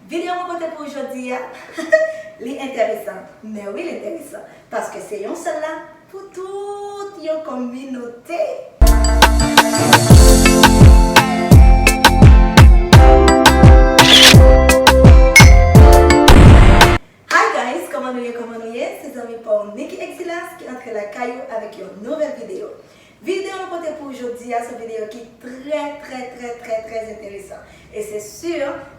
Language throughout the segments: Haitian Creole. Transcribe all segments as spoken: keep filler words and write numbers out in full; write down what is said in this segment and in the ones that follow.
Videyo mwen pote pou jodi a, li enteresan. Men wi, li enteresan. Paske se yon sèl la pou tout yon kominote. Hi guys, kòman nou ye, kòman nou ye? Se zanmi pa w Nicky Exilas ki antre lakay ou avèk yon nouvèl videyo. Videyo nou pote pou jodi a, se yon videyo ki trè, trè, trè, trè, trè enteresan. E se si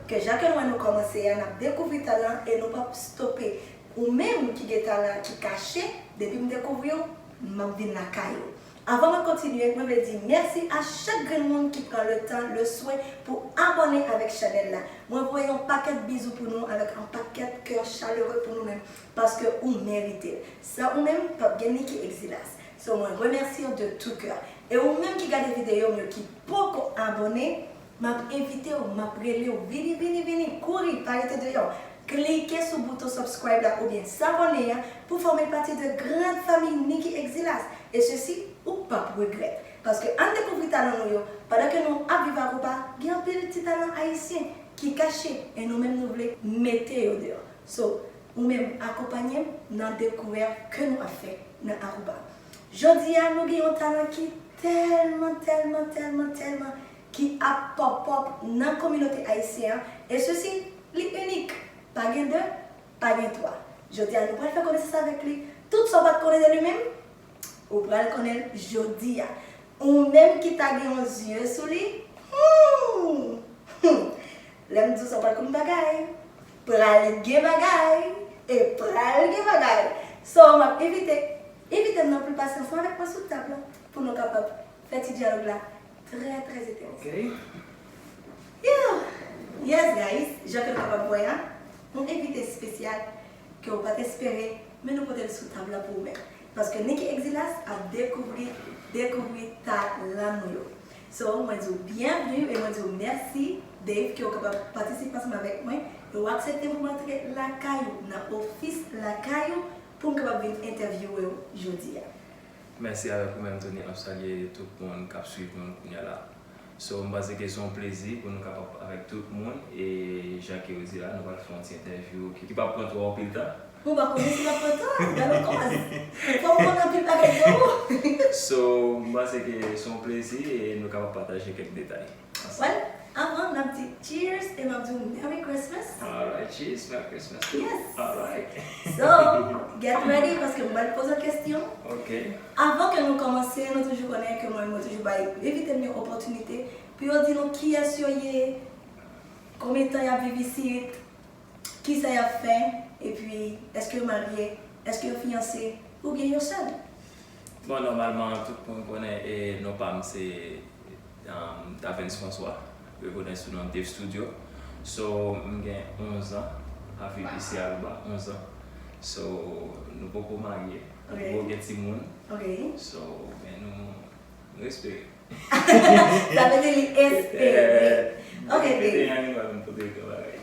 ke jan ke nou wè nou kòmanse a, n ap dekouvri talan e nou p ap stope. Ou menm ki gen talan ki kache, depi m dekouvri w, m ap vin lakay ou. Avan mwen kontinye, mwen vle di mèsi a chak grenn moun ki pran le tan, le swen pou abòne avèk chanèl la. Mwen voye yon pakèt bizou pou nou avèk yon pakèt kè chalere pou nou menm, paske ou merite l. San ou menm, p ap gen Nicky Exilas. So, mwen remèsye w de tout cœur. E ou menm ki gade videyo m yo ki poko abòne, m ap envite w, m ap rele w, vini, vini, vini, kouri, pa rete deyò. Klike sou bouton subscribe la oubyen s'abonner a pou fòme pati de grand fanmi Nicky Exilas. E sesi, ou p ap regrèt. Paske ann dekouvri talan nou yo, pandan ke nou ap viv Aruba, gen anpil ti talan ayisyen ki kache e nou menm nou vle mete yo deyò. So, ou menm akonpanye m nan dekouvèt ke nou ap fè nan Aruba. Jodi a, nou gen yon talan ki tèlman, tèlman, tèlman, tèlman ki ap pop up nan kominote ayisyen an, e sesi, li inik. Pa gen de, pa gen twa. Jodi a, nou pral fè konesans avèk li. Tout sa w pa t konnen de li menm, ou pral konnen l jodi a. Ou menm ki ta gen yon zye sou li, hmm, hmm. Lè m di w sa, w pral konn bagay. Pral gen bagay. E pral gen bagay. So, m ap envite, envite m nan pli pasyans, ansanm avèk mwen sou tab la, pou nou kapab fè ti dyalòg la trè, trè enteresan. Ok. Yeah! Yes, guys, jan ke nou kapab wè a, yon envite espesyal ke w pa t espere, men nou pote l sou tab la pou ou menm. Paske Nicky Exilas ap dekouvri, dekouvri talan nou yo. So, mwen di w byenvni e mwen di w mèsi, Dave, ke w kapab patisipe ansanm avèk mwen e w aksepte pou m antre lakay ou, nan ofis lakay ou, pou m kapab vin entèvyouwe w jodi a. Mèsi avèk ou menm, Tony. M ap salye tout moun k ap swiv nou kounye a la. So, m panse ke se yon plezi pou nou kapab avèk tout moun, e jan ke yo di la, nou pral fè yon ti entèvyou ki, ki p ap pran twò anpil tan. Ou pa konnen si l ap pran tan, gade kòman. Fò m konn anpil bagay de ou. So, m panse ke se yon plezi e nou kapab pataje kèk detay. Well, avan, n ap di cheers e m ap di w Merry Christmas. Alright, cheers, Merry Christmas too. Yes. Alright. So, get ready, paske m pral poze w kèsyon. Ok. Avan ke nou kòmanse, nou toujou konnen ke mwen, mwen toujou bay envite m yo opòtinite pou yo di nou kiyès yo ye, konbyen tan y ap viv isit, kisa y ap fè, epi èske yo marye, èske yo fiyanse, oubyen yo sèl? Bon, nòmalman, tout moun konnen, e, non pa m se, um, Davens François, yo konnen sou non Dave Studio. So, m gen onz an, ap viv isi Aruba, onz an. So, nou poko marye, nou poko gen timoun. Ok. So, men nou, nou espere. Sa vle di li espere. Eh, ok, babe.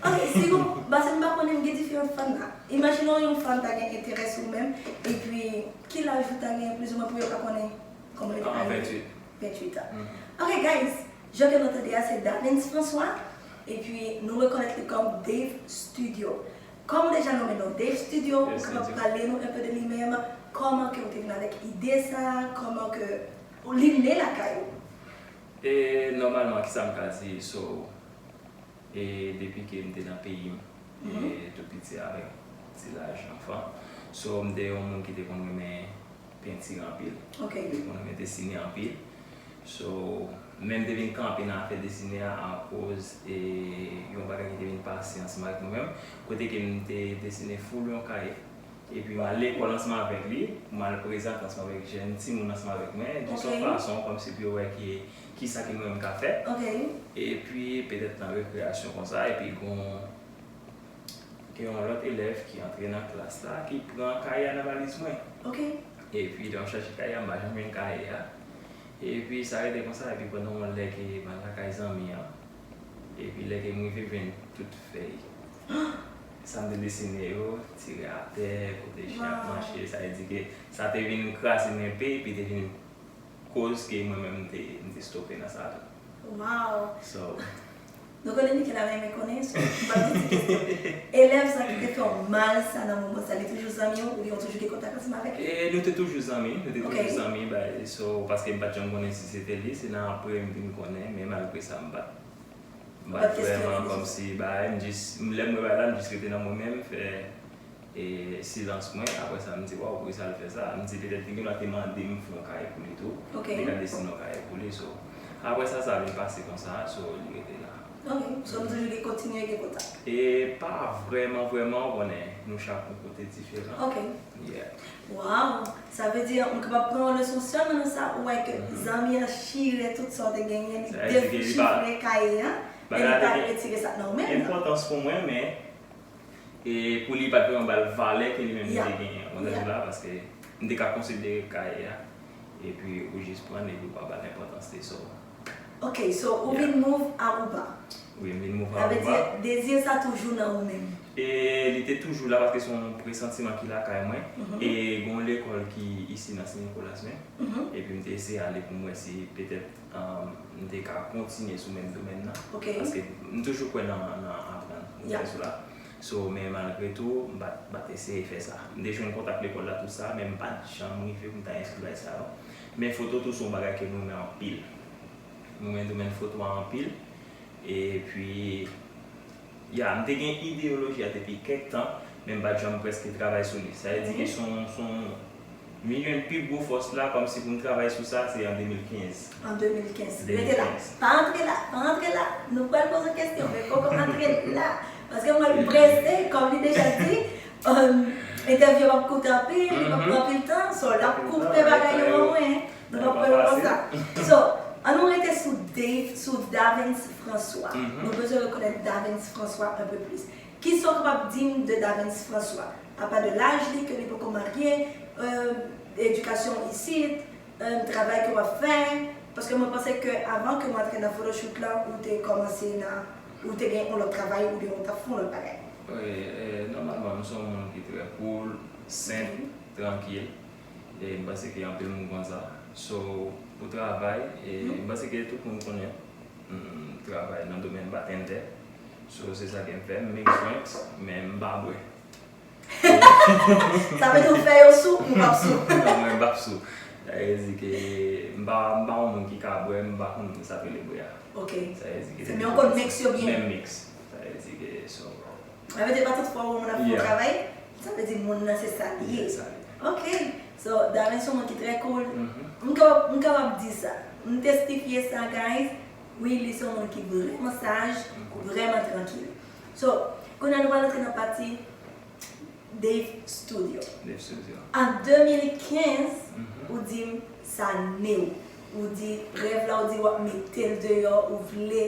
Ok, si ou, paske m pa konnen, m gen diferan fan la. Imajine w yon fan ta gen enterè sou ou menm, epi ki laj ou ta gen plizoumwen pou yo pa konnen kòman yo te pale? Venntuit. Venntuit an. Ok, guys, jan ke nou tande a, se Davens François, epi nou rekonèt li kòm Dave Studio. Kòm ou deja nonmen non Dave Studio, ou kapab pale nou enpe de li menm, kòman ke ou te vin avèk ide sa, kòman ke ou li ne lakay ou? E nòmalman, kisa m ka di, so, e depi ke m te nan peyi m, e tou piti avèk ti laj anfan, so, m te yon moun ki te konn renmen penti anpil, m te konn renmen desine anpil. So, men m te vin kanpe nan afè desine a akoz, e, yon bagay ki te vin pase ansanm avèk mwen menm, kote ke m te desine full yon kaye. Epi m al lekòl ansanm avèk li, pou m al prezante ansanm avèk jèn timoun ansanm avèk mwen, di s on fason kòmsi pou yo wè ki, kisa ke mwen menm m ka fè. Epi petèt nan rekreyasyon konsa, epi gon, gen yon lòt elèv ki antre nan klas la, ki pran kaye a nan valiz mwen. Epi lè m chache kaye a, m pa janm jwenn kaye a. Epi sa rete konsa, epi pandan yon lè ke m al lakay zanmi an, epi lè ke m rive jwenn tout fèy sa m te desine yo, tire atè, kote chen ap mache, sa vle di ke sa te vin kraze m enpe, epi te vin koz ke mwen menm m te, m te stope nan sa tou. Wow! So, Nou konnen Michael la renmen konnen, so, m p ap di ti kesyon. Elèv sa ki te fè w mal sa nan moman sa, li toujou zanmi w, oubyen w toujou gen kontak ansanm avèk li? E nou te toujou zanmi, nou te toujou zanmi, bay, so, paske m pa t janm konnen si se te li, se nan apre m vin konnen, men malgre sa, m pa t, m pa t vrèman kòmsi, bay, m jis, lè m wè bay la, m jis rete nan mwen menm, fè e silans mwen, apre sa m di, waw, poukisa l fè sa? M di, petèt li gendwa te mande m fè yon kay pou li tou. M te ka desine yon kay pou li, so. Apre sa, sa vin pase konsa, so, li rete la. Ok, so nou toujou gen kontinye gen kontak? E pa vrèman, vrèman, ou konnen, nou chak yon kote diferan. Ok. Yeah. Waw, sa vle di, m kapab pran yon leson sèlman nan sa, ou wè ke zanmi an chire tout sa w te genyen, li dechife kaye an, men li pa retire sa nan ou menm. Enpòtans pou mwen, men e pou li pa t vrèman ba l valè ke li menm li te genyen. Ou konprann sa m di la? Paske m te ka konsidere kaye a, epi ou jis pran l epi ou pa ba l enpòtans li, so. Ok, so ou vin move Aruba. Wi, m vin move Aruba. Sa vle di, dezi sa toujou nan ou menm? E li te toujou la paske se yon presantiman ki lakay mwen. E gen yon lekòl ki isi nan Sen Nikolas menm. Epi m te eseye ale pou m wè si petèt m te ka kontinye sou menm domèn nan. Paske m toujou kwè nan, nan aprann, ou konprann sa m di la? So, men malgre tou, m pa t, pa t eseye fè sa. M te jwenn kontak lekòl la, tout sa, men m pa t janm rive pou m ta enskri bay sa yo. Men foto tou se yon bagay ke m renmen anpil. M renmen domèn foto a anpil. Epi, ya, m te gen ideyoloji a depi kèk tan, men m pa t janm prèske travay sou li. Sa vle di ke se yon, se yon M vin jwenn pi gwo fòs la, kòmsi pou m travay sou sa, se an de mil kenz. An de mil kenz. Rete la. Pa antre la, pa antre la. Nou pral poze w kesyon, men poko antre la. Paske m wè l prese, kòm li deja di, entèvyou p ap kout anpil, li p ap pran anpil tan, so l ap koupe bagay yo an mwen. Nou p ap pran l konsa. So, ann nou rete sou Dave, sou Davens François. Nou bezwen rekonèt Davens François un peu plus. Kisa w kapab di m de Davens François? Apa de laj li, ke li poko marye, edikasyon isit, travay ke w ap fè, paske mwen panse ke avan ke w antre nan photoshoot la, ou te kòmanse nan, ou te gen yon lòt travay oubyen ou t ap fè yon lòt bagay. Wi, nòmalman, m se yon moun ki trè cool, senp, trankil, e m panse ke anpil moun konn sa. So, pou travay, e m panse ke tout moun konnen m travay nan domèn batendè. So, se sa ke m fè, m mix drinks, men m pa bwè. Sa vle di w fè yo sou, ou p ap sou? Non, mwen m p ap sou. Sa vle di ke m pa, m pa yon moun ki ka bwè, m pa konn sa k rele bwè a. Ok. Sa vle di ke se men w konn mix yo byen. Men m mix. Sa vle di ke, so. Sa vle di pa tout fwa ou wè moun ap fè yon travay, sa vle di moun nan se sa li ye. Ok. So, Davens se yon moun ki trè cool. M kapab, m kapab di sa. M testifye sa, guys. Wi, li se yon moun ki vrèman saj, vrèman trankil. So, kounye a nou pral antre nan pati Dave Studio. Dave Studio. An de mil kenz, ou di m sa ne w. Ou di rèv la, ou di w ap mete l deyò, ou vle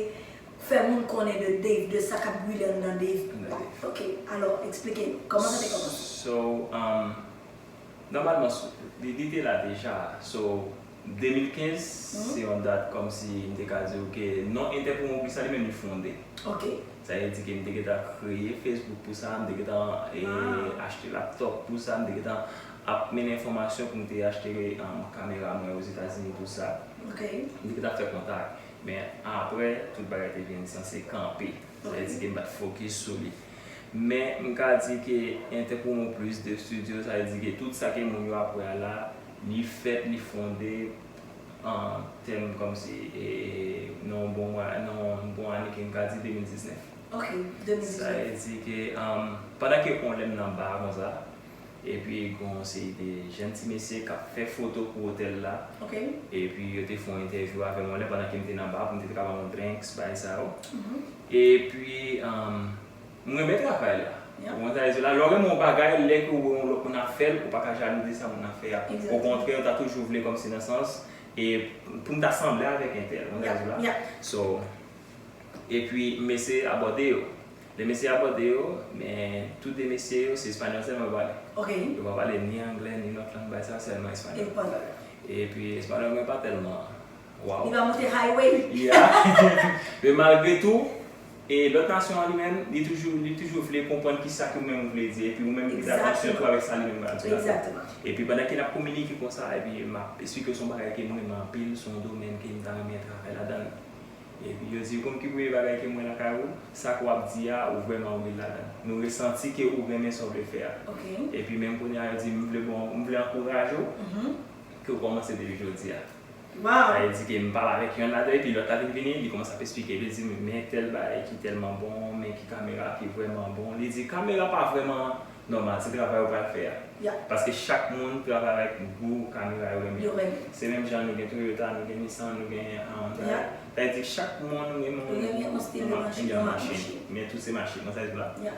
fè moun konnen de Dave, de sa k ap bwile anndan Dave. Ok, alò, eksplike nou, kòman sa te kòmanse? So, um, nòmalman, li, li te la deja. So, de mil kenz, se yon dat kòmsi m te ka di w ke non Interpromo Plus la, li menm li fonde. Ok. Sa vle di ke m te gentan kreye Facebook pou sa, m te gentan e, achte laptop pou sa, m te gentan ap mennen enfòmasyon pou m te achte um, kamera mwen Ozetazini pou sa. Ok. M te gentan fè kontak. Men apre, tout bagay te vin sanse kanpe. Sa vle di ke m pa t fokis sou li. Men m ka di ke Interpromo Plus, Dave Studio, sa vle di ke tout sa ke moun yo ap wè a la, li fèt, li fonde an tèm kòmsi e, nan yon bon mwa, nan yon bon ane ke m ka di de mil diznèf. Ok, de mil diznèf. Sa vle di ke um, pandan ke on lè m nan ba konsa, epi gen yon seri de jèn ti mesye k ap fè foto pou otèl la. Ok. Epi yo te fè yon entèvyou avè m yon lè pandan ke m te nan ba pou m te ka ba yon drinks, bagay sa yo. Epi um, m renmen travay la. Ou konn sa vle di la, lè w renmen yon bagay, lè ke w wè yon lòt moun ap fè l, ou pa ka jalou de sa moun nan fè a. Okontrè, ou ta toujou vle kòmsi nan sans, e pou m ta sanble avèk entèl, ou konn sa vle di la. So, epi m eseye abòde yo. Lè m eseye abòde yo, men tout de mesye yo, se espanyòl sèlman yo pale. Ok. Yo pa pale ni anglè, ni lòt lang, bagay sa, sèlman espanyòl. Epi espanyòl mwen pa tèlman waw. Li pa monte highway. Yeah. Men malgre tou, e lòt nasyon an li menm, li toujou, li toujou vle konprann kisa ke ou menm ou vle di, epi ou menm ki ta konsyan tou avèk sa li menm pral di la. Epi pandan ke n ap kominike konsa, epi m ap esplike w se yon bagay ke m renmen anpil, se yon domèn ke m ta renmen travay ladan l. Epi yo di, "Konn ki premye bagay ke m wè lakay ou? Sa ke w ap di a, ou vrèman wè l ladan. Nou resanti ke ou renmen sa w vle fè a." Ok. Epi menm kounye a, yo di, "M vle bon, m vle ankouraje w Mhm. ke w kòmanse depi jodi a." Wow. Sa vle di ke m pale avèk yonn ladan, epi lòt la vin vini, li kòmanse ap esplike, li di, "Men tèl bagay ki tèlman bon, men ki kamera ki vrèman bon." Li di, "Kamera pa vrèman nòmal, se travay ou pral fè a." Yeah. Paske chak moun travay avèk gwo kamera yo renmen. Yo renmen. Se menm jan nou gen Toyota, nou gen Nissan, nou gen Hyundai. Yeah. Sa vle di chak moun renmen Yo renmen yon stil de yon ma- machin, yon yon machin. machin. Men tou se machin, mwen sa vle di la. Yeah.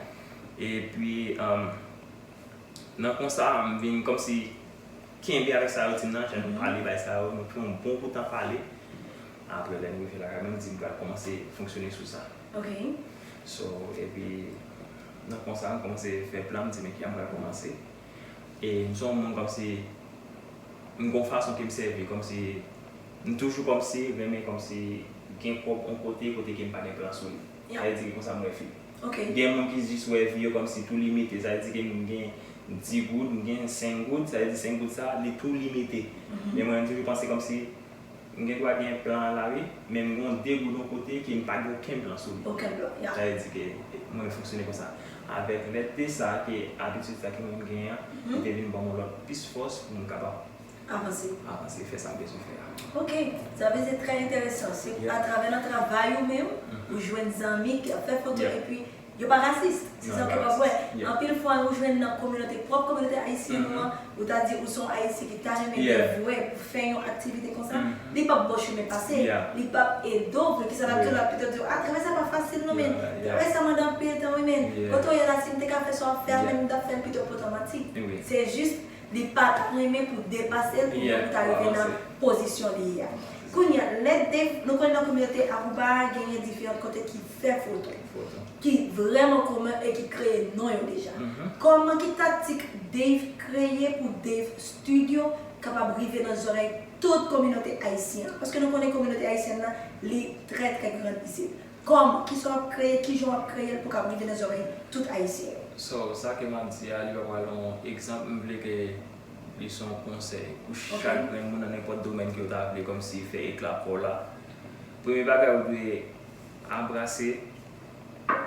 Epi, um, nan konsa, m vin kòmsi kenbe avèk sa yo di m nan, jan nou Mhm. pale bay sa yo, nou fè yon bon bout tan pale. Apre, lè m rive lakay mwen, m di m pral kòmanse fonksyone sou sa. Ok. So, epi, nan konsa, m kòmanse fè plan, m di men kijan m pral kòmanse. E m se yon moun kòmsi, m gon fason ke m sèvi, kòmsi, m toujou kòmsi, renmen kòmsi, gen kòb yon kote, kote ke m pa gen plan sou li. Yeah. Sa vle di ke konsa m wè fi. Ok. Gen moun ki jis wè vi yo kòmsi tou limite, sa vle di ke m gen dis goud, m gen senk goud, sa vle di senk goud sa, li tou limite. Mhm. Men mwen, m toujou panse kòmsi, m gen dwa gen plan la wi, men m gen de goud yon kote ke m pa gen okenn plan sou li. Okenn plan, yeah. Sa vle di ke mwen fonksyone konsa. Avèk lète sa ke abitid sa ke mwen m genyen an, Mhm. li te vin ban m yon lòt plis fòs pou m kapab Avanse. avanse, fè sa m bezwen fè a. Ok, sa vle di trè enteresan. Se Yeah. atravè nan travay ou menm, Mhm. ou jwenn zanmi ki ap fè foto Yeah. epi yo pa rasis. Se Non, sa yo ke pa w ap wè. rasis. Yeah. Anpil fwa, ou jwenn nan kominote, pwòp kominote ayisyen nou Mhm. an, ou ta di ou se yon ayisyen ki ta renmen Yeah. devwe pou fè yon aktivite konsa, Mhm. li p ap ba w chimen pase, Yeah. li p ap ede w vre, ki sa l ap Yeah. tou l ap pito di w, "Ah, travay sa pa fasil non, men Yeah, yeah. travay sa mande anpil tan wi, men Yeah. kote w ye la, si m te ka fè sa w ap fè a, Yeah. men m t ap fè l pito otomatik." Wi. Se jis, li pa ta renmen pou depase l pou Yeah, pou ta pou rive nan avanse. Pozisyon li ye a. Kounye a, lè Dave, nou konnen nan kominote Aruba a, genyen diferan kote ki fè foto, Foto. ki vrèman komen e ki kreye non yo deja. Mhm. Kòman, ki taktik Dave kreye pou Dave Studio kapab rive nan zòrèy tout kominote ayisyen an? Paske nou konnen kominote ayisyèn nan, li trè, trè gran isit. Kòman, kisa w ap kreye, kijan w ap kreye l pou kapab rive nan zòrèy tout ayisyen yo? So, sa ke m ap di a, li pa pral yon egzanp, m vle ke li se yon konsèy pou Ok. chak grenn moun nan nenpòt domèn ke w ta vle kòmsi fè ekla kò w la. Premye bagay ou dwe anbrase,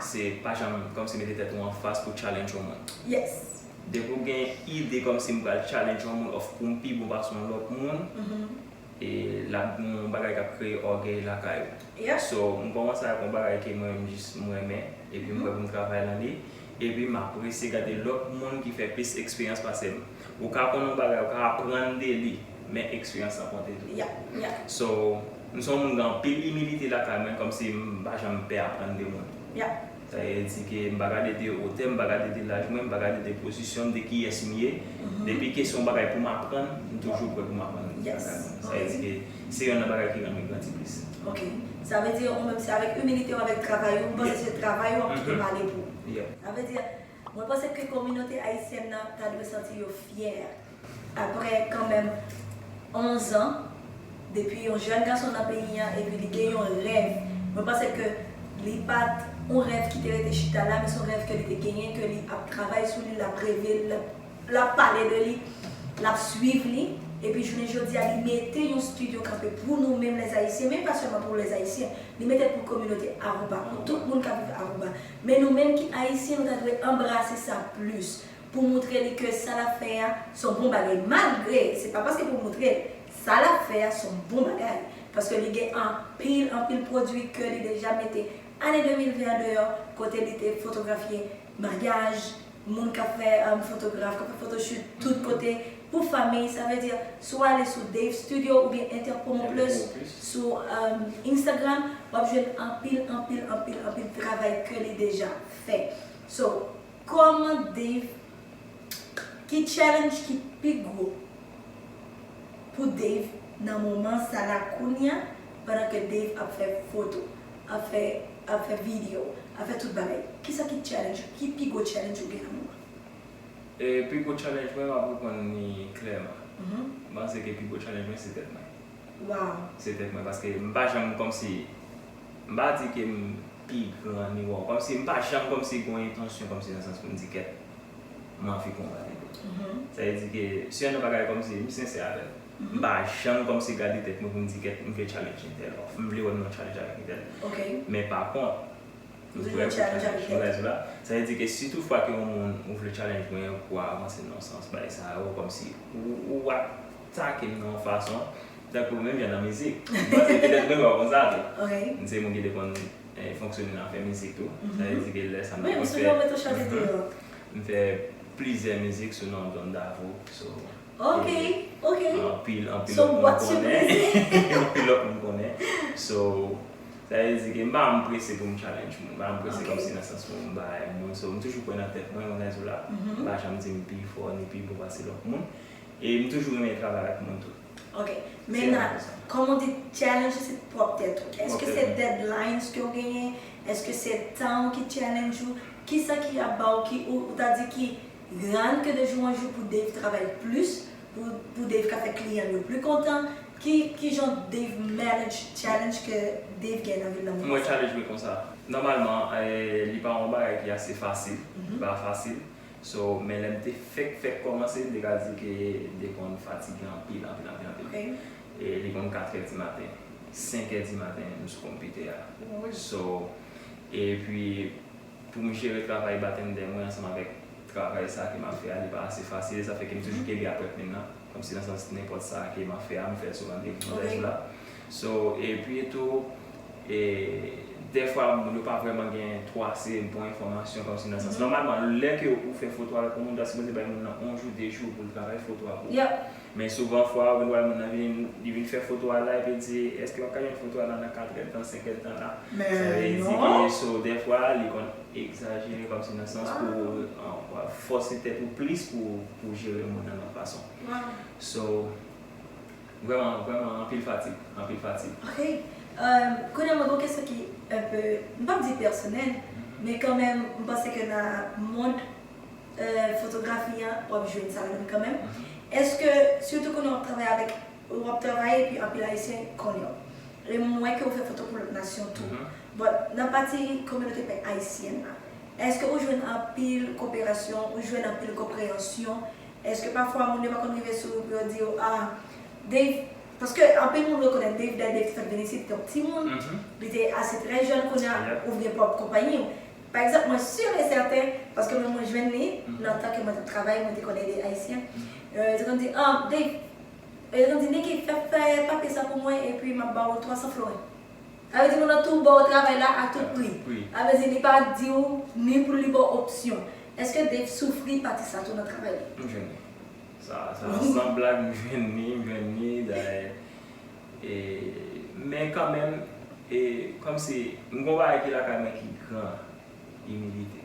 se pa janm kòmsi mete tèt ou anfas pou challenge yon moun. Yes. Depi w gen ide kòmsi m pral challenge yon moun, of pou m pi bon pase yon lòt moun, Mhm. e l ap gen yon bagay k ap kreye ògèy lakay ou. Yeah. So, m kòmanse ak yon bagay ke mwen menm jis m renmen, epi m Mhm. prè pou m travay nan li, epi m apresye gade lòt moun ki fè plis eksperyans pase m. Ou ka konn yon bagay, ou ka aprann de li, men eksperyans lan konte tou. Yeah, yeah. So, m se yon moun gen anpil imilite lakay mwen, kòmsi m pa janm pè aprann de moun. Yeah. Sa vle di ke m pa gade de wotè, m pa gade de laj mwen, m pa gade de pozisyon m, de kiyès m ye. Mhm. Depi kesyon bagay pou m aprann, m toujou prè pou m aprann. Yes. Sa vle di ke se yonn nan bagay ki rann mwen grandi plis. Ok. Sa vle di, ou menm, se avèk imilite ou avèk travay ou, m panse Yeah. se travay ou ap kite Mhm. pale pou ou. Yeah. Sa vle di, mwen panse ke kominote ayisyèn nan ta dwe santi yo fyè. Aprè kanmenm onz an, depi yon jèn gason nan peyi a, epi li gen yon rèv. Mwen panse ke li pa t yon rèv ki te rete chita la, men se yon rèv ke li te genyen, ke li ap travay sou li, l ap reve l, l ap, l ap pale de li, l ap swiv li. Epi jounen jodi a, li mete yon studio kanpe pou nou menm lèzayisyen, men pa sèlman pou lèzayisyen. Li mete l pou kominote Aruba, pou tout moun k ap viv Aruba. Men nou menm ki ayisyen, nou ta dwe anbrase sa plis. Pou moutre li ke sa l ap fè a se yon bon bagay. Malgre, se pa paske pou moutre l, sa l ap fè a se yon bon bagay. Paske li gen anpil, anpil pwodui ke li deja mete ane de mil ven an deyò, kote li te fotografye maryaj, moun k ap fè, um, fotograf, k ap fè photoshoot tout kote, pou fanmi. Sa vle di, si w ale sou Dave Studio oubyen Interpromo Plus, Interpromo Plus. Sou, um, Instagram, w ap jwenn anpil, anpil, anpil, anpil travay ke li deja fè. So, kòman Dave, ki challenge ki pi gwo pou Dave nan moman sa la kounye a, pandan ke Dave ap fè foto, ap fè, ap fè videyo, ap fè tout bagay? Kisa ki challenge, ki pi gwo challenge ou gen nan moman? E pi gwo challenge mwen, m ap reponn li klèman. Mhm. M panse ke pi gwo challenge mwen se tèt mwen. Wow. Se tèt mwen, paske m pa janm kòmsi, m pa di ke m pi gran ni waw, kòmsi m pa janm kòmsi gen yon entansyon kòmsi nan sans pou m di kèt, m anvi konbat ede. Mhm. Sa vle di ke se yon bagay kòmsi m sensè avè l. M pa janm kòmsi gade tèt mwen pou m di kèt, m vle challenge entèl, m vle wè m nan challenge avèk entèl. Ok. Men pa kont, Ou toujou challenge avèk tèt. Sa vle di ke si tout fwa ke yon moun ou vle challenge mwen pou avanse nan sans bagay sa yo, kòmsi ou, ou atake m nan yon fason, tankou menm jan nan mizik. M panse petèt mwen pa konn sa tou. Ok. M se moun ki te konn eh, fonksyone nan afè mizik tou. Sa vle di ke lè sa m Wi, te m konn sonje w mete w chante deyò. M fè plizyè mizik sou non Don Davo. So, Ok, ok. Anpil, anpil So, lòt moun bwat konnen. sipriz. Anpil lòt moun konnen. So, sa vle di ke m pa m prese pou m challenge moun. M pa m prese Ok. kòmsi nan sans pou m bay moun. So, m toujou kwè nan tèt mwen, ou konn sa la. M pa janm di m pi fò ni pi bon pase lòt moun. E m toujou renmen travay ak moun tou. Ok. Men nan, kòm ou di, challenge se pwòp tèt ou. Èske Pwòp se tèt mwen. Deadlines ke w genyen? Èske se tan w ki challenge ou? Kisa ki ap ba w ki ou, ou ta di ki rann ke de jou an jou pou Dave travay plis, pou, pou Dave ka fè kliyan yo pli kontan? Ki, ki jan Dave manage challenge ke Dave gen nan vil la? Mwen challenge mwen konsa. Nòmalman, eh, li pa yon bagay ki ase fasil. Li pa fasil. So, men lè m te fèk, fèk kòmanse, m te ka di ke m te konn fatige anpil, anpil, anpil, anpil. Ok. E li konn katrè di maten, senkè di maten, m sou konpitè a. So, epi, pou m jere travay batèndè mwen ansanm avèk travay sa ke m ap fè a, li pa ase fasil. Sa fè ke m toujou kenbe apwentman nan. Kòmsi nan sans nenpòt sa ke m ap fè a, m fè l sou randevou nan jou la. So, epi tou, e, dèfwa moun yo pa vrèman gen twò ase bon enfòmasyon kòmsi nan sans. Nòmalman, lè ke ou fè foto avèk yon moun, ou ta sipoze bay moun nan yon jou, de jou pou l travay foto a pou ou. Men souvan fwa, ou gen dwa moun nan vin, li vin fè foto a la, epi l di, èske m ap ka jwenn foto a la nan katrè tan, senkè tan la? Sa vle di ke, so, dèfwa, li konn egzajere kòmsi nan sans pou, an, fòse tèt ou plis pou, pou jere moun nan yon fason. So, vrèman, vrèman, anpil fatig, anpil fatig. Ok. Euh, kounye a mwen gen yon kesyon ki un peu, m p ap di pèsonèl, men kanmenm, m panse ke nan mond euh, fotografi an, w ap jwenn sa ladan kanmenm. Èske, sitou kounye a w ap travay avèk, w ap travay epi anpil Ayisyen konnen w. E m wè ke w fè foto pou lòt nasyon tou. But, nan pati kominote ayisyèn la, èske ou jwenn anpil koperasyon, ou jwenn anpil konpreyansyon? Èske pafwa moun yo pa konn rive sou ou pou yo di w, ah, Dave, paske anpil moun rekonèt Dave, Dave te fèk vin isit, li te yon timoun, li te ase trè jèn, kounye a ou gen pwòp konpayi w. Pa egzanp, mwen si e sèten, paske mwen, mwen jwenn li, nan tan ke mwen t ap travay, mwen te konn ede Ayisyen. Euh, yo te konn di, ah, Dave, yo te konn di, Niki, fè, fè papye sa pou mwen, epi m ap ba w twa san floren. Sa vle di moun nan tou ba w travay la a tout pri. Sa vle di li pa di w ni pou li ba w opsyon. Èske Dave soufri pati sa tou nan travay li? M jwenn li. Sa, sa, san blag, m jwenn li, m jwenn li, dayè. E, men kanmenm, e, kòmsi, m gon bagay ki lakay mwen ki gran, imilite.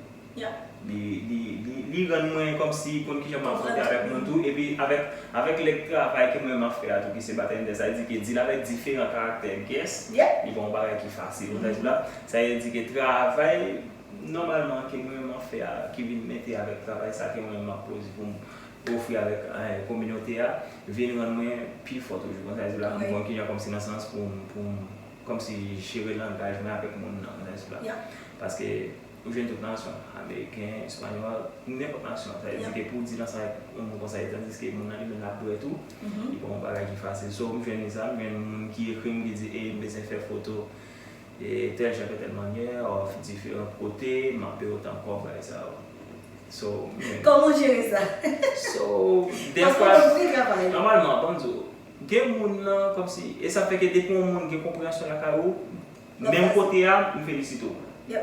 Li, li, li, li rann mwen kòmsi konn kijan m ap fwonte avèk moun tou, epi avèk, avèk lèg travay ke mwen m ap fè a tou, ki se batèndè, sa vle di ke deal avèk diferan karaktè guest, li pa yon bagay ki fasil, ou sa di la. Sa vle di ke travay, nòmalman, ke mwen m ap fè a, ki vin mete avèk travay sa ke mwen m ap pwodui pou m ofri avèk, eh, kominote a, vin rann mwen pi fò toujou. Konn sa di la, m konn kijan kòmsi nan sans pou m, pou m kòmsi jere langaj mwen avèk moun nan, konn sa di la. Paske ou jwenn tout nasyon, ameriken, espanyòl, nenpòt nasyon. Sa vle di ke pou w deal ansanm avèk yon moun konsa, e tandiske moun nan li menm l ap dwèt ou, li pa yon bagay ki fasil. So, m jwenn li sa, m jwenn moun ki ekri m, ki di, ey, m bezwen fè foto, e tèl jan, tèl, tèl mannyè, off diferan kote, m ap peye w tan kòb, bagay sa yo. So, men Kòman w jere sa? So, dèfwa, nòmalman, ban m di w, gen moun nan, kòmsi, e sa fè ke depi yon moun gen konpreyansyon lakay ou, menm kote a, m felisite w.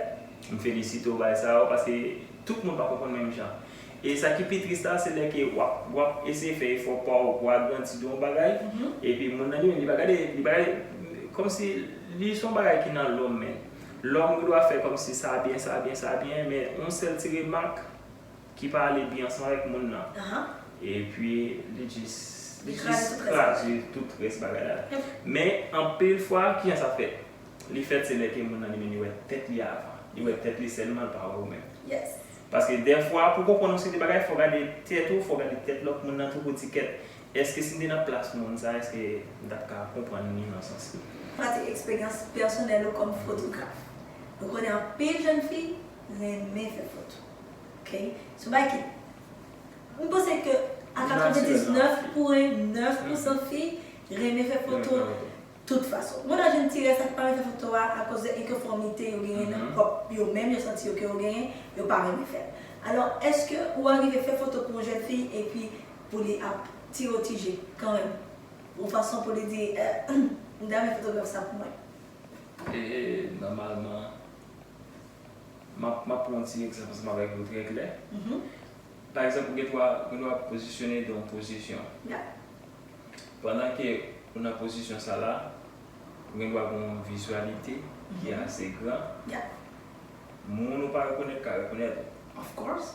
M felisite w, bagay sa yo, paske tout moun pa konprann menm jan. E sa ki pi tris la, se lè ke w ap, w ap eseye fè efò pa w pou agrandi de yon bagay, epi moun nan li menm, li pa gade, li pa gade, kòmsi li se yon bagay ki nan lòm, men lòm gen dwa fè kòmsi sa byen, sa byen, sa byen, men yon sèl ti remak ki pa ale byen ansanm avèk moun nan. Epi li jis, li jis kraze tout rès bagay la. Men anpil fwa, kijan sa fèt? Li fèt se lè ke moun nan li menm li wè tèt li avan. Li wè tèt li sèlman, li pa wè ou menm. Paske dèfwa, pou konprann yon seri de bagay, fò w gade tèt ou, fò w gade tèt lòt moun nan tou pou di kèt, èske si m te nan plas moun sa, èske m t ap ka konprann li nan sans li? Pati eksperyans pèsonèl ou kòm fotograf. Nou konnen anpil jèn fi renmen fè foto. Ok? Se yon bagay ki, m panse ke A katrevendiznèf pwen nèf pousan fi renmen fè foto tout fason. Moun nan jwenn ti rès ak pa renmen fè foto a akoz de enkonfòmite yo genyen nan pwòp yo menm, yo santi yo ke yo genyen, yo pa renmen fè l. Alò, èske ou arive fè foto pou yon jèn fi epi pou li ap tire w ti je kanmenm? Yon fason pou li di, eh, m ta renmen fotograf sa pou mwen. E nòmalman, m ap m ap pran yon ti egzanp ansanm avèk ou trè klè. Pa egzanp, ou gen dwa, ou gen dwa pozisyone de yon pozisyon. Pandan ke ou nan pozisyon sa la, ou gen dwa gen yon vizyalite ki ase gran. Moun ou pa rekonèt ka rekonèt ou. Of course.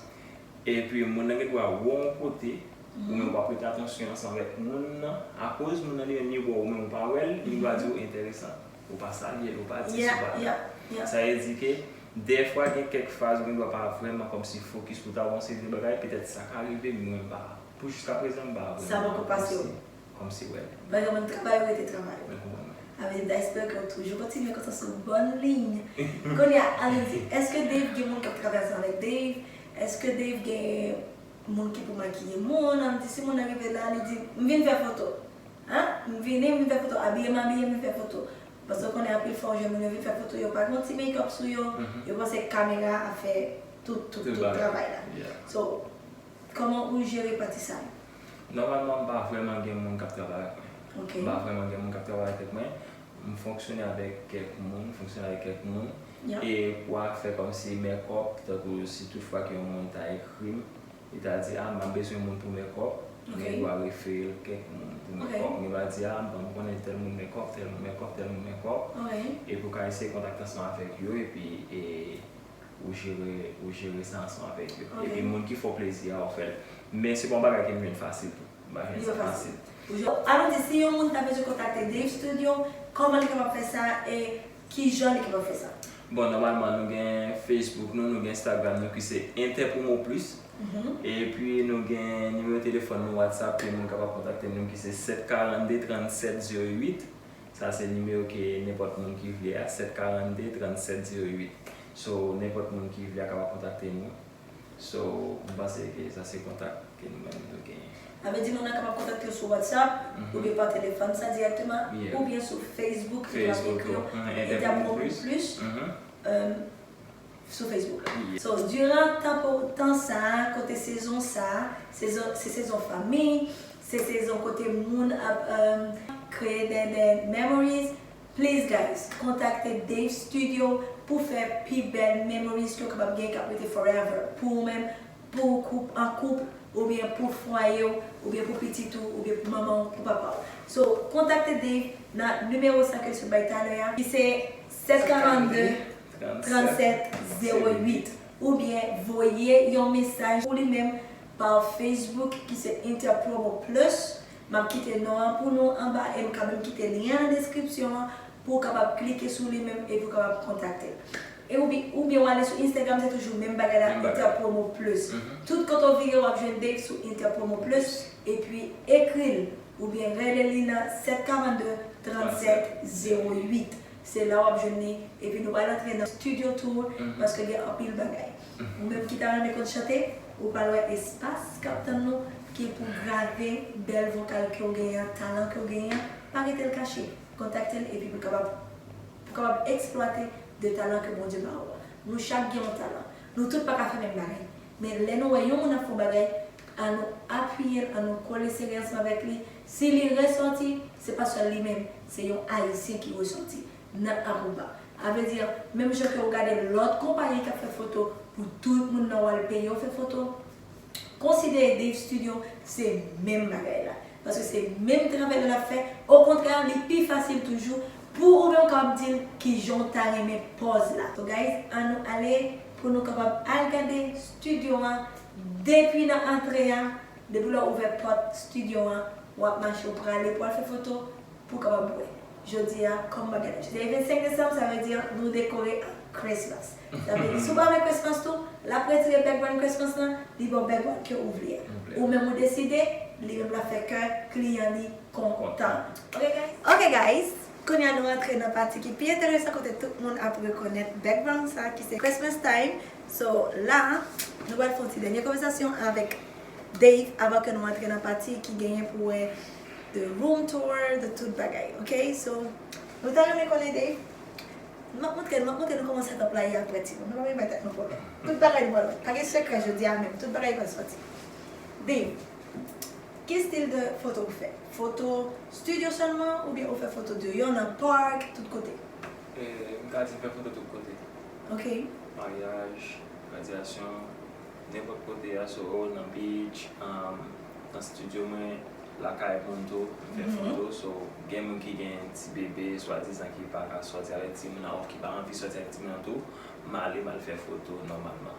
Epi moun nan gen dwa wè w yon kote, ou menm w ap rete atansyon ansanm avèk moun nan, akoz moun nan li menm li wè w, ou menm ou pa wè l, li gen dwa di w enteresan. Ou pa salye l, ou pa di si w pa la. Sa vle di ke dèfwa gen kèk faz ou gen dwa pa vrèman kòmsi fokis pou ta wè yon seri de bagay, petèt sa ka rive, men mwen m pa pou jiskaprezan m pa vrèman kòmsi wè l. Bagay mwen travay ou rete travay. Mwen konprann mwen. Avè m ta espere ke w toujou kontinye konsa sou bòn liy. Kounye a, ann di, èske Dave gen moun k ap travay ansanm avèk Dave? Èske Dave gen moun ki pou makiye moun? Ann di, si moun nan rive la, li di, m vin fè foto. Hein? M vini, m vin fè foto. Abiye m abiye, m vin fè foto. Paske w konnen anpil fwa w jwenn moun yo vin fè foto, yo pa gen yon ti make-up sou yo, yo panse kamera a fè tout, tout, tout travay la. So, kòman ou jere pati sa yo? Nòmalman, m pa vrèman gen moun k ap travay avèk mwen. M pa vrèman gen moun k ap travay avèk mwen. M fonksyone avèk kèk moun, m fonksyone avèk kèk moun. E pou afè kòmsi make-up, tankou si tout fwa ke yon moun ta ekri m, li ta di, ah, m ap bezwen moun pou make-up, mwen gen dwa refere l kèk moun pou make-up. Mwen va di, ah, bon, m konnen tèl moun make-up, tèl moun make-up, tèl moun make-up. Epi ou ka eseye kontakte ansanm avèk yo, epi e, ou jere, ou jere sa ansanm avèk yo. Epi moun ki fè w plezi a, ou fè l. Men se pa yon bagay ke m jwenn fasil tou. M pa jwenn sa fasil. Alò di, si yon moun ta bezwen kontakte Dave Studio, kòman li kapab fè sa e kijan li kapab fè sa? Bon, nòmalman, nou gen Facebook nou, nou gen Instagram nou ki se Interpromo Plus. Epi nou gen nimewo telefòn nou WhatsApp ke moun kapab kontakte nou ki se sèt karannde trannsèt zewo uit. Sa se nimewo ke nenpòt moun ki vle a, sèt karannde trannsèt zewo uit. So, nenpòt moun ki vle a kapab kontakte nou. So, m panse ke sa se kontak ke nou menm nou genyen. Sa vle di moun nan kapab kontakte w sou WhatsApp oubyen pa telefòn sa dirèkteman oubyen sou Facebook, li kapab ekri w Interpromo Plus sou Facebook. So, diran tan sa a, kote sezon sa a, se sezon fanmi, se sezon kote moun ap kreye de, de memories, please guys, kontakte Dave Studio pou fè pi bèl memories ke w kapab gen k ap rete forever pou ou menm, pou koup an koup, oubyen pou fwaye w, oubyen pou pitit ou, oubyen pou manman w, pou papa w. So, kontakte Dave nan nimewo sa ke l sot bay talè a, ki se sèt karannde trannsèt zewo uit, oubyen voye yon mesaj pou li menm pa Facebook ki se Interpromo Plus. M ap kite non an pou nou anba e m ka menm kite lyen an nan deskripsyon an pou w kapab klike sou li menm epi w kapab kontakte l. E oubyen, oubyen w ale sou Instagram, se toujou menm bagay la, Interpromo Plus. Tout kote w vire, w ap jwenn Dave sou Interpromo Plus, epi ekri l oubyen rele li nan sèt karannde trannsèt zewo uit. Se la w ap jwenn li, epi nou pral antre nan studio tour, paske gen anpil bagay. Ou menm ki ta renmen konn chante, ou pral wè espas k ap tann nou, ki pou grave bèl vokal ke w genyen an, talan ke w genyen an, pa rete l kache. Kontakte l epi pou l kapab, pou kapab eksplwate de talan ke Bondye ba ou a. Nou chak gen yon talan. Nou tout pa ka fè menm bagay. Men lè nou wè yon moun ap fè yon bagay, ann nou apiye l, ann nou kole sere ansanm avèk li. Si li resòti, se pa sèl li menm, se yon Ayisyen ki resòti nan Aruba. A vle di, menm jan ke w gade lòt konpayi k ap fè foto pou tout moun nan w al peye yo fè foto, konsidere Dave Studio se menm bagay la. Paske se menm travay la l ap fè. Okontrè, li pi fasil toujou pou ou menm kapab di l kijan w ta renmen pòz la. So guys, ann nou ale pou nou kapab al gade studio an depi nan antre a. Depi lè w ouvè pòt studio an, w ap mache, w prale pou al fè foto, pou w kapab wè. Jodi a, kòm bagay la, jodi a vennsenk desanm, sa vle di nou dekore ak Christmas. Sa vle di, si w pa vle Christmas tou, l ap retire background Christmas lan, li ba w background ke ou vle a. Ou menm ou deside, li menm l ap fè kè kliyan li kontan. Ok guys? Ok guys, kounye a nou rantre nan pati ki pi enteresan kote tout moun ap rekonèt background sa ki se Christmas time. So la, nou pral fè yon ti dènye konvèsasyon avèk Dave, avan ke nou antre nan pati ki genyen pou wè the room tour, the tout bagay, ok? So, nou ta renmen konnen Dave. M ap montre, m ap montre nou kòman setup la ye apre, timoun. Nou pa bezwen bay tèt nou pwoblèm. Tout bagay nou pral wè. Pa gen sekrè jodi a menm. Tout bagay pral sòti. Dave, ki stil de foto ou fè? Foto studio sèlman oubyen ou fè foto deyò, nan park, tout kote? E, m ka di m fè foto tout kote. Ok. Maryaj, gradyasyon, nenpòt kote a, so, nan beach, um, nan studio mwen, lakay moun tou, m fè foto, so, gen moun ki gen ti bebe, swadizan ki pa ka sòti avèk timoun nan, ou ki pa anvi sòti avèk timoun nan tou, m ale, m al fè foto nòmalman.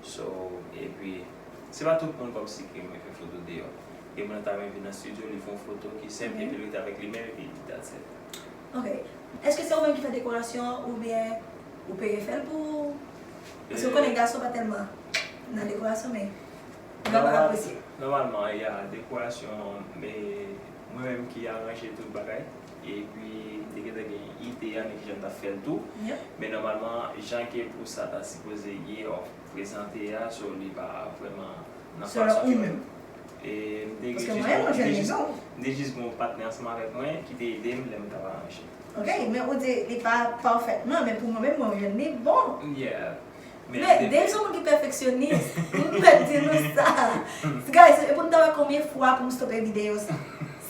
So, epi, se pa tout moun kòmsi ke mwen fè foto deyò. Gen moun nan ta renmen vin nan studio, li fè yon foto ki senp, epi l rete avèk li menm, epi that's it. Ok. Èske se ou menm ki fè dekorasyon oubyen ou peye fè l pou ou? Paske ou konnen gason pa tèlman nan dekorasyon, men ou kapab apresye. Nòmalman, ya, dekorasyon, men mwen menm ki aranje tout bagay. Epi, m te gentan gen ide a, men kijan m t ap fè l tou. Yep. Men nòmalman, jan ke pou sa ta sipoze ye, prezante a, so li pa vrèman nan fason ki. Selon ou menm. E m te Paske jis mwen, mwen m te jwenn jis non. M te jis gen yon patnè ansanm avèk mwen ki te ede m lè m t ap aranje. Ok, men ou di li pa pafètman, men pou mwen menm, mwen jwenn li bon. Yeah. Men Dave se yon moun ki pèfeksyonis. M mèt di nou sa. Guys, e pou nou ta wè konbyen fwa pou m stope videyo sa.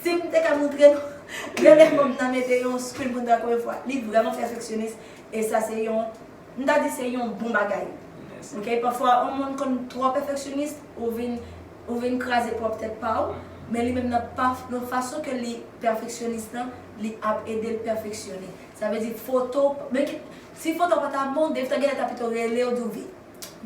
Si m te ka montre nou, gen lè fò m ta mete yon screen pou nou ta wè konbyen fwa. Li vrèman pèfeksyonis. E sa se yon, m ta di se yon bon bagay. Mèsi. Ok, pafwa, yon moun konn twò pèfeksyonis, ou vin, ou vin kraze pwòp tèt pa w, men li menm nan pa, nan fason ke li pèfeksyonis lan, li ap ede l pèfeksyone. Sa vle di foto, men ki, si foto pa ta bon, Dave ta genlè ta pito rele w, di w vin,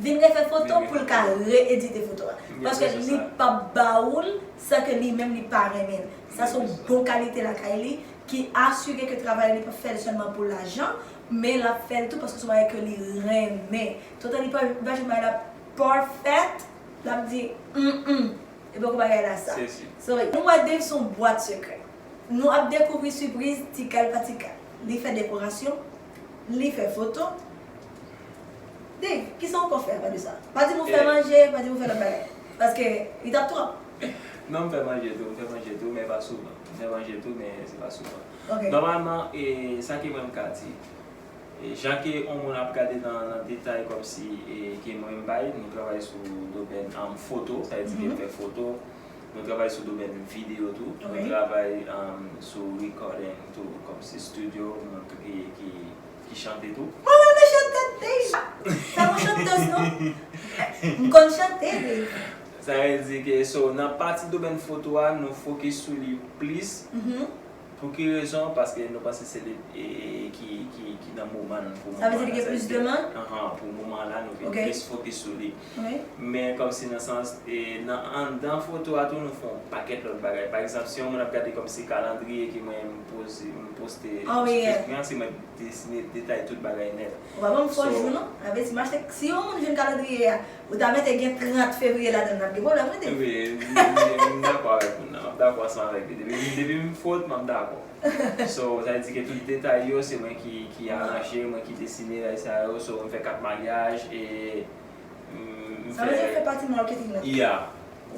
vin refè foto pou l ka reedite foto a. Paske li p ap ba ou l sa ke li menm li pa renmen l. Sa se yon bon kalite lakay li ki asire ke travay li p ap fè l sèlman pou lajan, men l ap fè l tou paske se yon bagay ke li renmen. Toutan li pa, li pa janm bay la parfait, l ap di, mm, mm. E poko bagay la sa. Se si. So, nou wè Dave se yon bwat sekrè. Nou ap dekouvri sipriz ti kal pa ti kal. Li fè dekorasyon, li fè foto. Dave, kisa w ankò fè apa de sa? Pa di m ou fè manje, pa di m ou fè lòt bagay. Paske li t ap twòp. Non, m fè manje tou, m fè manje tou, men pa souvan. M fè manje tou, men se pa souvan. Ok. Nòmalman, e, sa ke mwen m ka di, e, jan ke yon moun ap gade nan, nan detay kòmsi, e, ke mwen m bay, nou travay sou domèn, um, foto, sa vle di ke m fè foto, nou travay sou domèn videyo tou, nou Ok. travay, um, sou recording tou, kòmsi studio, moun tou ki, ki, ki chante tou. Mwen renmen chante Dave. Sa yon chantèz non. M konn chante Dave. Sa vle di ke, so, nan pati domèn foto a, nou fokis sou li plis. Mhm. Pou ki rezon? Paske nou panse se li, e, ki, ki, ki nan moman l pou moman. Sa vle di li gen plis demann? Ahan, pou moman la, nou vin Ok. plis fokis sou li. Wi. Men kòmsi nan sans, e, nan anndan foto a tou, nou fè yon pakèt lòt bagay. Pa egzanp, si yon moun ap gade kòmsi kalandriye ke mwen m poze, m poste Ah, wi, sou yeah. Facebook an, se mwen k desine detay tout bagay nèt. Ou pa ban m fò So, jou non. Avè di m achte, si yon moun jwenn kalandriye a, ou ta mete gen trant fevriye ladan l, n ap gen pwoblèm, wi, Dave. Wi, m, m, m dakò avèk moun nan. M ap dakò ansanm avèk li. Depi, depi m fout, m ap dakò. So, sa vle di ke tout detay yo, se mwen ki, ki aranje, mwen ki desine bagay sa yo. So, m fè kat maryaj, e, m, m Sa vle di ou fè pati marketing la. Yeah.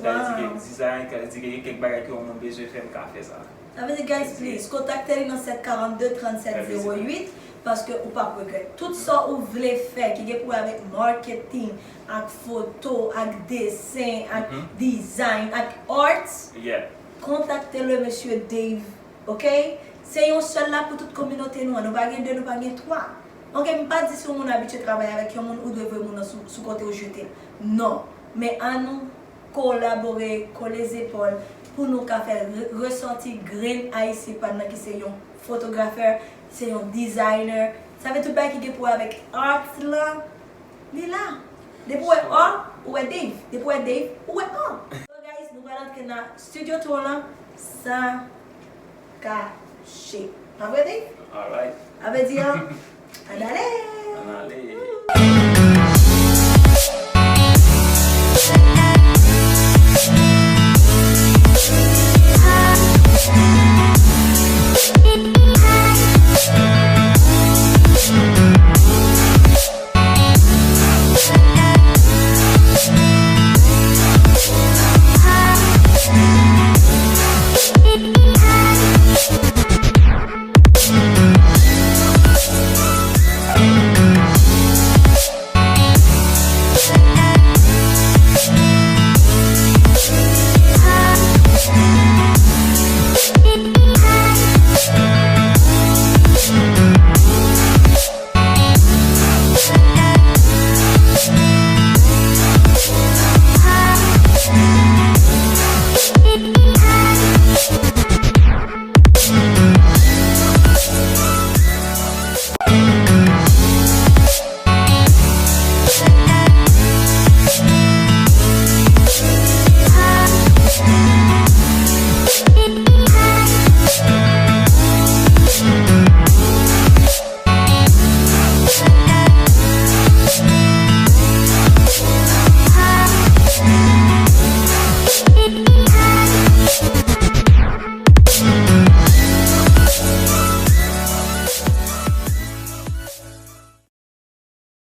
Sa vle di ke Wow. design, sa vle di ke gen kèk bagay ke yon moun bezwen fè, m ka fè sa. Sa vle di, guys, please, kontakte li nan sèt karannde, trannsèt zewo uit, paske ou p ap regrèt. Tout sa ou vle fè ki gen pou wè avèk marketing, ak foto, ak desen, ak Mhm. design, ak arts, Yeah. kontakte le mesye Dave, ok? Se yon sèl la pou tout kominote nou an. Nou pa gen de, nou pa gen twa. Ok, m pa di si yon moun abitye travay avèk yon moun, ou dwe voye moun nan sou, sou kote ou jete l. Non. Men ann nou kolabore, kole zepòl, pou nou ka fè re-, resòti grenn ayisyen pa n nan ki se yon fotografè, se yon designer. Sa vle tout bagay ki gen pou wè avèk art lan, li la. Depi w wè art, ou wè Dave. Depi w wè Dave, ou wè art. So guys, nou pral antre nan studio tour lan san kache. Pa vre, Dave? Alright. Sa vle di, ann ale! Ann ale.